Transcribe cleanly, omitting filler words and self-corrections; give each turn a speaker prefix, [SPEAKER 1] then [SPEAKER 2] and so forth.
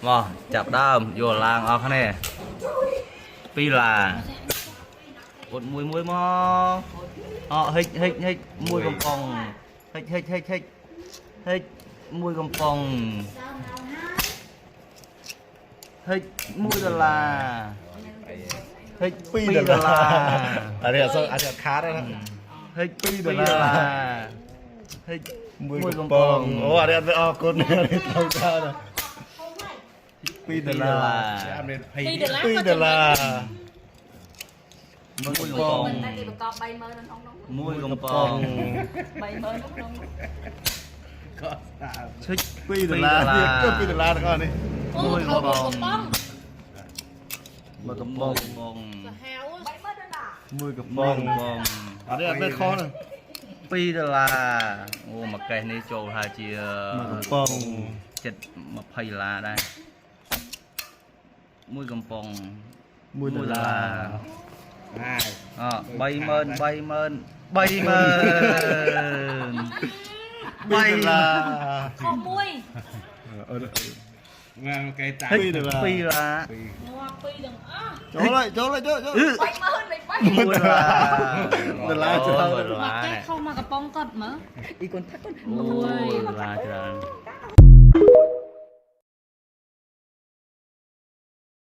[SPEAKER 1] មកចាប់ដើមយកឡើងអស់គ្នាពីរឡាអត់មួយមួយមកអហិចហិចហិចមួយកំប៉ុងហិចហិចហិចហិចហិចមួយកំប៉ុងហិច1ដុល្លារហិច
[SPEAKER 2] 2ដុល្លារអានេះអត់សូវអាចខាតណា
[SPEAKER 1] ហិច
[SPEAKER 2] 2ដុល្លារ
[SPEAKER 1] ហិច
[SPEAKER 2] មួយកំប៉ុងអូអានេះអត់អរគុណនេះត្រូវការណា2ដុល្លារ
[SPEAKER 3] អត់មាន
[SPEAKER 4] 2ដុល្លារ
[SPEAKER 2] 2ដុល្លារ
[SPEAKER 1] មួយកំប៉ុង
[SPEAKER 4] តែគេបង្កប់30000នៅក្នុងនោះ
[SPEAKER 1] មួយកំប៉ុង
[SPEAKER 4] 30000នៅក្នុងនោះ
[SPEAKER 3] ក៏ស្អាត
[SPEAKER 1] ឈិច
[SPEAKER 2] 2ដុល្លារទៀតក៏2ដុល្លារទាំងអស់នេះ
[SPEAKER 1] មួយកំប៉ុង
[SPEAKER 2] មួយកំប៉ុង
[SPEAKER 1] កំប៉ុង
[SPEAKER 4] 30000ដុល្លារ
[SPEAKER 2] មួយកំ
[SPEAKER 1] ប៉ុ
[SPEAKER 2] ប៉ុង
[SPEAKER 1] ងកំ
[SPEAKER 2] អានេះអត់មានខុសណា
[SPEAKER 1] 2ដុល្លារអូមួយកេះនេះចូលហើយជា
[SPEAKER 2] មួយកំប៉ុង
[SPEAKER 1] ចិត្ត20ដុល្លារដែរមួយកំប៉ុង
[SPEAKER 2] 1ដុល្លារ
[SPEAKER 3] ហើយ
[SPEAKER 1] អ30000 30000 30000
[SPEAKER 2] 2ដុល្លារ
[SPEAKER 4] ខុសមួយ
[SPEAKER 2] អឺ
[SPEAKER 3] មកគេតា
[SPEAKER 1] ហិច
[SPEAKER 2] 2ដុល្លារ
[SPEAKER 1] 2ដុល្លារ
[SPEAKER 4] ងាប់ពីរទាំងអស់
[SPEAKER 2] ចូលហើយចូលហើយចូលចូល
[SPEAKER 4] 30000មិនបី
[SPEAKER 1] 1ដុល្លារ
[SPEAKER 2] ដុល្លារច្រើន
[SPEAKER 1] ដុល្លារ
[SPEAKER 4] មកកេះខុសមកកំប៉ុងគាត់មើល
[SPEAKER 1] អូដុល្លារច្រើន